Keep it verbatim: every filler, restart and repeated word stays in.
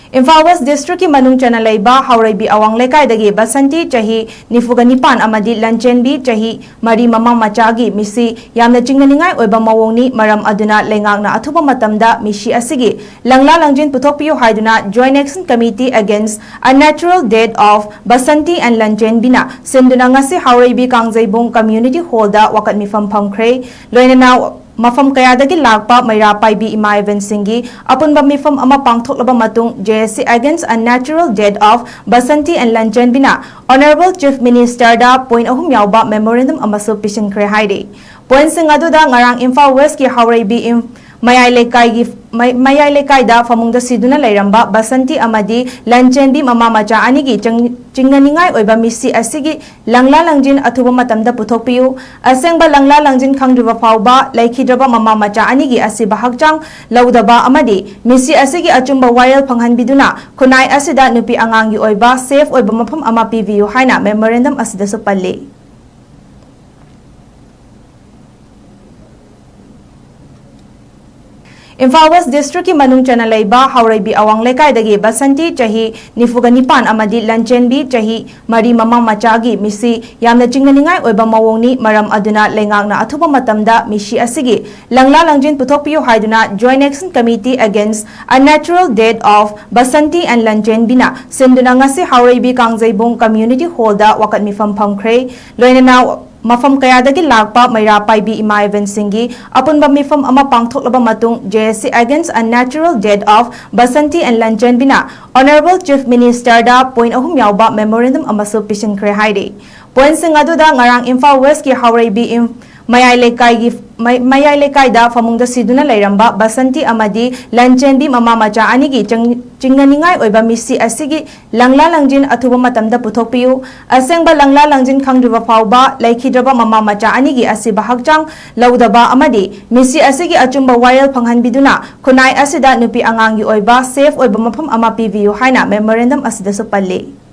Imphal west ꯗꯤꯁꯇ꯭ꯔꯤꯛꯀꯤ ꯃꯅꯨꯡ ꯆꯟꯅ ꯂꯩꯕ ꯍꯥꯎꯔꯩꯕꯤ ꯑꯋꯥꯡ ꯂꯩꯀꯥꯏꯗꯒꯤ ꯕꯁꯟꯇꯤ ꯆꯍꯤ ꯅꯤꯐꯨꯒ ꯅꯤꯄꯥꯟ ꯑꯃꯗꯤ ꯂꯟꯆꯦꯟꯕꯤ ꯆꯍꯤ ꯃꯔꯤ ꯃꯃꯥ ꯃꯆꯥꯒꯤ ꯃꯤꯁꯤ ꯌꯥꯝꯅ ꯆꯤꯡꯅꯅꯤꯡꯉꯥꯏ ꯑꯣꯏꯕ ꯃꯑꯣꯡꯅꯤ꯫ ꯃꯔꯝ ꯑꯗꯨꯅ ꯂꯩꯉꯥꯛꯅ ꯑꯊꯨꯕ ꯃꯇꯝꯗ ꯃꯤꯁꯤ ꯑꯁꯤꯒꯤ ꯂꯪꯂꯥ ꯂꯪꯖꯤꯟ ꯄꯨꯊꯣꯛꯄꯤꯌꯨ ꯍꯥꯏꯗꯨꯅ Joint Action Committee Against Unnatural Death of Basanti and ꯂꯟꯆꯦꯟꯕꯤꯅ ꯁꯤꯟꯗꯨꯅ ꯉꯁꯤ ꯍꯥꯎꯔꯩꯕꯤ ꯀꯥꯡꯖꯩꯕꯨꯡ Community Hallꯗ ꯋꯥꯀꯠ ꯃꯤꯐꯝ ꯐꯝꯈ꯭ꯔꯦ꯫ ꯂꯣꯏꯅꯅ ꯃꯐꯝ ꯀꯌꯥꯗꯒꯤ ꯂꯥꯛꯄ ꯃꯩꯔꯥ ꯄꯥꯏꯕꯤ ꯏꯃꯥ ꯏꯕꯦꯟꯁꯤꯡꯒꯤ ꯑꯄꯨꯟꯕ ꯃꯤꯐꯝ ꯑꯃ ꯄꯥꯡꯊꯣꯛꯂꯕ ꯃꯇꯨꯡ, J A C Against Unnatural Death of Basanti and ꯂꯟꯆꯦꯟꯕꯤꯅ Honourable Chief Ministerꯗ point ꯑꯍꯨꯝ ꯌꯥꯎꯕ memorandum ꯑꯃꯁꯨ ꯄꯤꯁꯤꯟꯈ꯭ꯔꯦ ꯍꯥꯏꯔꯤ꯫ Pointꯁꯤꯡ ꯑꯗꯨꯗ ꯉꯔꯥꯡ ꯏꯝꯐꯥꯜ ꯋꯦꯁꯀꯤ ꯍꯥꯎꯔꯩꯕꯤ ꯏꯝ-, ꯃꯌꯥꯏ ꯂꯩꯀꯥꯏꯒꯤ, ꯃꯩ-, ꯃꯌꯥꯏ ꯂꯩꯀꯥꯏꯗ ꯐꯃꯨꯡꯗ ꯁꯤꯗꯨꯅ ꯂꯩꯔꯝꯕ ꯕꯁꯟꯇꯤ ꯑꯃꯗꯤ ꯂꯟꯆꯦꯟꯕꯤ ꯃꯃꯥ ꯃꯆꯥ ꯑꯅꯤꯒꯤ ꯆꯪ-, ꯆꯤꯡꯅꯅꯤꯡꯉꯥꯏ ꯑꯣꯏꯕ ꯃꯤꯁꯤ ꯑꯁꯤꯒꯤ ꯂꯪꯂꯥ ꯂꯪꯖꯤꯟ ꯑꯊꯨꯕ ꯃꯇꯝꯗ ꯄꯨꯊꯣꯛꯄꯤꯌꯨ꯫ ꯑꯁꯦꯡꯕ ꯂꯪꯂꯥ ꯂꯪꯖꯤꯟ ꯈꯪꯗ꯭ꯔꯤꯕ ꯐꯥꯎꯕ ꯂꯩꯈꯤꯗ꯭ꯔꯕ ꯃꯃꯥ ꯃꯆꯥ ꯑꯅꯤꯒꯤ ꯑꯁꯤꯕ ꯍꯛꯆꯥꯡ ꯂꯧꯗꯕ ꯑꯃꯗꯤ ꯃꯤꯁꯤ ꯑꯁꯤꯒꯤ ꯑꯆꯨꯝꯕ ꯋꯥꯌꯦꯜ ꯐꯪꯍꯟꯕꯤꯗꯨꯅ ꯈꯨꯟꯅꯥꯏ ꯑꯁꯤꯗ ꯅꯨꯄꯤ ꯑꯉꯥꯡꯒꯤ ꯑꯣꯏꯕ safe ꯑꯣꯏꯕ ꯃꯐꯝ ꯑꯃ ꯄꯤꯕꯤꯌꯨ ꯍꯥꯏꯅ memorandum ꯑꯁꯤꯗꯁꯨ ꯄꯜꯂꯤ꯫ ꯏꯝꯐꯥꯜ ꯋꯦꯁ ꯗꯤꯁꯇ꯭ꯔꯤꯛꯀꯤ ꯃꯅꯨꯡ ꯆꯟꯅ ꯂꯩꯕ ꯍꯥꯎꯔꯩꯕꯤ ꯑꯋꯥꯡ ꯂꯩꯀꯥꯏꯗꯒꯤ ꯕꯁꯟꯇꯤ ꯆꯍꯤ ꯅꯤꯐꯨꯒ ꯅꯤꯄꯥꯟ ꯑꯃꯗꯤ ꯂꯟꯆꯦꯟꯕꯤ ꯆꯍꯤ ꯃꯔꯤ ꯃꯃꯥ ꯃꯆꯥꯒꯤ ꯃꯤꯁꯤ ꯌꯥꯝꯅ ꯆꯤꯡꯅꯅꯤꯡꯉꯥꯏ ꯑꯣꯏꯕ ꯃꯑꯣꯡꯅꯤ꯫ ꯃꯔꯝ ꯑꯗꯨꯅ ꯂꯩꯉꯥꯛꯅ ꯑꯊꯨꯕ ꯃꯇꯝꯗ ꯃꯤꯁꯤ ꯑꯁꯤꯒꯤ ꯂꯪꯂꯥ ꯂꯪꯖꯤꯟ ꯄꯨꯊꯣꯛꯄꯤꯌꯨ ꯍꯥꯏꯗꯨꯅ Joint Action Committee Against Unnatural Death of Basanti and ꯂꯟꯆꯦꯟꯕꯤꯅ ꯁꯤꯟꯗꯨꯅ ꯉꯁꯤ ꯍꯥꯎꯔꯩꯕꯤ ꯀꯥꯡꯖꯩꯕꯨꯡ Community Hallꯗ ꯋꯥꯀꯠ ꯃꯤꯐꯝ ꯐꯝꯈ꯭ꯔꯦ꯫ ꯂꯣꯏꯅꯅ ꯃꯐꯝ ꯀꯌꯥꯗꯒꯤ ꯂꯥꯛꯄ ꯃꯩꯔꯥ ꯄꯥꯏꯕꯤ ꯏꯃꯥ ꯏꯕꯦꯟꯁꯤꯡꯒꯤ ꯑꯄꯨꯟꯕ ꯃꯤꯐꯝ ꯑꯃ ꯄꯥꯡꯊꯣꯛꯂꯕ ꯃꯇꯨꯡ, J A C Against Unnatural Death of Basanti and ꯂꯟꯆꯦꯟꯕꯤꯅ Honourable Chief Ministerꯗ point ꯑꯍꯨꯝ ꯌꯥꯎꯕ memorandum ꯑꯃꯁꯨ ꯄꯤꯁꯤꯟꯈ꯭ꯔꯦ ꯍꯥꯏꯔꯤ꯫ Pointꯁꯤꯡ ꯑꯗꯨꯗ ꯉꯔꯥꯡ ꯏꯝꯐꯥꯜ ꯋꯦꯁꯀꯤ ꯍꯥꯎꯔꯩꯕꯤ ꯏꯝ-, ꯃꯌꯥꯏ ꯂꯩꯀꯥꯏꯒꯤ, ꯃꯩ-, ꯃꯌꯥꯏ ꯂꯩꯀꯥꯏꯗ ꯐꯃꯨꯡꯗ ꯁꯤꯗꯨꯅ ꯂꯩꯔꯝꯕ ꯕꯁꯟꯇꯤ ꯑꯃꯗꯤ ꯂꯟꯆꯦꯟꯕꯤ ꯃꯃꯥ ꯃꯆꯥ ꯑꯅꯤꯒꯤ ꯆꯪ-, ꯆꯤꯡꯅꯅꯤꯡꯉꯥꯏ ꯑꯣꯏꯕ ꯃꯤꯁꯤ ꯑꯁꯤꯒꯤ ꯂꯪꯂꯥ ꯂꯪꯖꯤꯟ ꯑꯊꯨꯕ ꯃꯇꯝꯗ ꯄꯨꯊꯣꯛꯄꯤꯌꯨ꯫ ꯑꯁꯦꯡꯕ ꯂꯪꯂꯥ ꯂꯪꯖꯤꯟ ꯈꯪꯗ꯭ꯔꯤꯕ ꯐꯥꯎꯕ ꯂꯩꯈꯤꯗ꯭ꯔꯕ ꯃꯃꯥ ꯃꯆꯥ ꯑꯅꯤꯒꯤ ꯑꯁꯤꯕ ꯍꯛꯆꯥꯡ ꯂꯧꯗꯕ ꯑꯃꯗꯤ ꯃꯤꯁꯤ ꯑꯁꯤꯒꯤ ꯑꯆꯨꯝꯕ ꯋꯥꯌꯦꯜ ꯐꯪꯍꯟꯕꯤꯗꯨꯅ ꯈꯨꯟꯅꯥꯏ ꯑꯁꯤꯗ ꯅꯨꯄꯤ ꯑꯉꯥꯡꯒꯤ ꯑꯣꯏꯕ safe ꯑꯣꯏꯕ ꯃꯐꯝ ꯑꯃ ꯄꯤꯕꯤꯌꯨ ꯍꯥꯏꯅ memorandum ꯑꯁꯤꯗꯁꯨ ꯄꯜꯂꯤ꯫